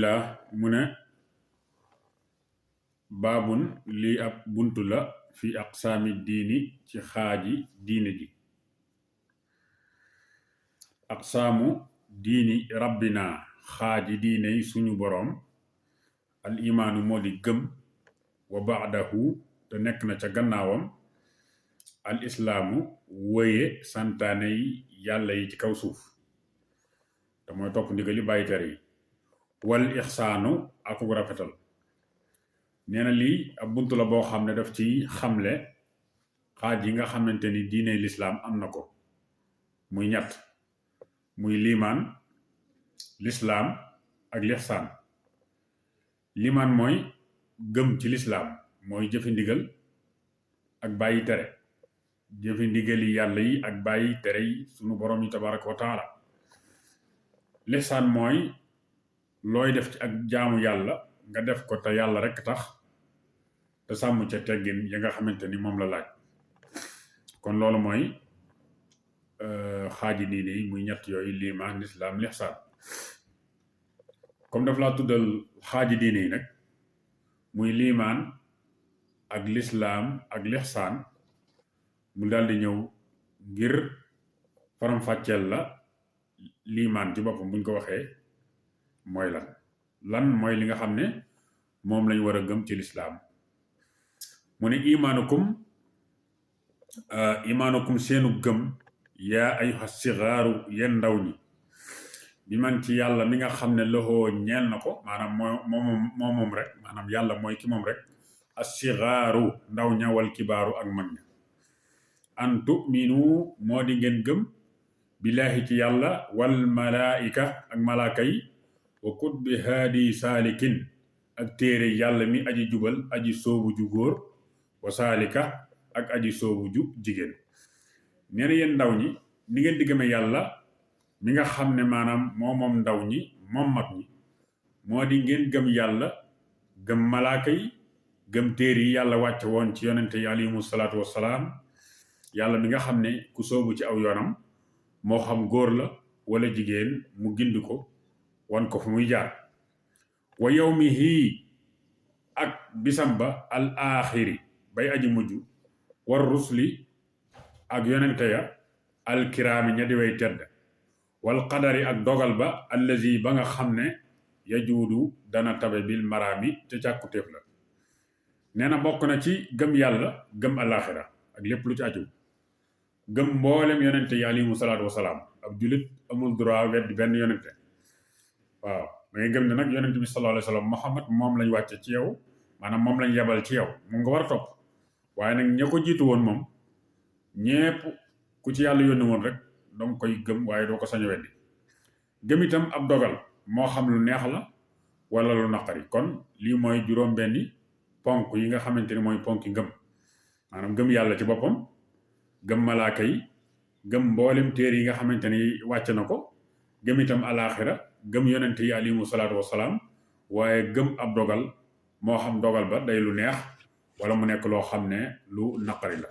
la mu ne baabun lii ab buntu la fi aqsaami diini ci xaaji diine ji. aqsaamu diini rabbina xaaji diine yi suñu boroom. al imaanu moo di gëm, wa baadahu te nekk na ca gannaawam al islaamu wëye santaane yi yàlla yi ci kaw suuf te mooy topp ndigali bàyyi tere yi. wal ixsaanu ak rafetal. nee na lii ab buntu la boo xam ne daf ci xamle xaaj yi nga xamante ni diine lislaam am na ko muy ñett, muy liimaan, lislaam ak lixsaan. liimaan mooy gëm ci lislaam, mooy jëfi ndigal ak bàyyi tere, jëfi ndigali yàlla yi ak bàyyi tere yi sunu boroom yi tabaraka wa taala. lixsaan mooy looy def ci ak jaamu yàlla nga def ko te yàlla rekk tax te sàmm ca teggin ya nga xamante ni moom la laaj. kon loolu mooy xaaji diine yi muy ñett yooyu, liimaan, lislaam, lixsaan. comme daf laa tuddal xaaji diine yi nag muy liimaan ak lislaam ak lixsaan, mu daldi ñëw ngir faram-fàcceel la liimaan ci boppam buñ ko waxee mooy lan mooy li nga xam ne moom lañ war a gëm ci lislaam. mu ne imaanukum seenu gëm yaa ayuha sigaaru yeen ndaw ñi bi man ci yàlla mi nga xam ne loxoo ñeel na ko, maanaam moom rek, maanaam yàlla mooy ki moom rek, as-sigaaru ndaw ña wal kibaaru ak mag ña. an tu'minu moo di ngeen gëm billaahi ci yàlla wal malaika ak malaaka yi wa kutbi haadi saalikin ak téere yàlla mi aji jubal aji soobu ju góor wa saalika ak aji soobu ju jigéen. nee na yéen ndaw ñi ni ngeen di gëme yàlla mi nga xam ne maanaam moom ndaw ñi moom mag ñi, moo di ngeen gëm yàlla, gëm malaaka yi, gëm téere yi yàlla wàcce woon ci yonente yi alayhimu salaatu wassalaam. yàlla mi nga xam ne ku soobu ci aw yoonam moo xam góor la wala jigéen mu gindi ko wan ko fu muy jaar. wa yawmihi ak bisam ba al aaxiri bay aji mujj, war rusli ak yonente ya al kiraami ña di way tedd, wal qadari ak dogal ba allazi ba nga xam ne yajuudu dana tabe bil maraami te càkkutéef la. nee na bokk na ci gëm yàlla gëm alaaxira ak lépp lu ci aju, gëm mboolem yonente yi alayhimu salaatu wasalaam. ab jullit amul droit weddi benn yonente. waaw da ngay gëm ne nag yonente bi sallallahu alayhi wa sallam Muhammad moom lañ wàcce ci yow, maanaam moom lañ yebal ci yow, moom nga war a topp. waaye nag ña ko jiitu woon moom ñépp ku ci yàlla yónni woon rek danga koy gëm, waaye doo ko sañ a weddi. gëm itam ab dogal, moo xam lu neex la wala lu naqari. kon lii mooy juróom-benni ponk yi nga xamante ni mooy ponki ngëm. maanaam gëm yàlla ci boppam, gëm malaaka yi, gëm mboolem téere yi nga xamante ni wàcc na ko, gëm itam alaaxira, gëm yonente yi alayhimu salaatu wassalaam, waaye gëm ab dogal, moo xam dogal ba day lu neex wala mu nekk loo xam ne lu naqari la.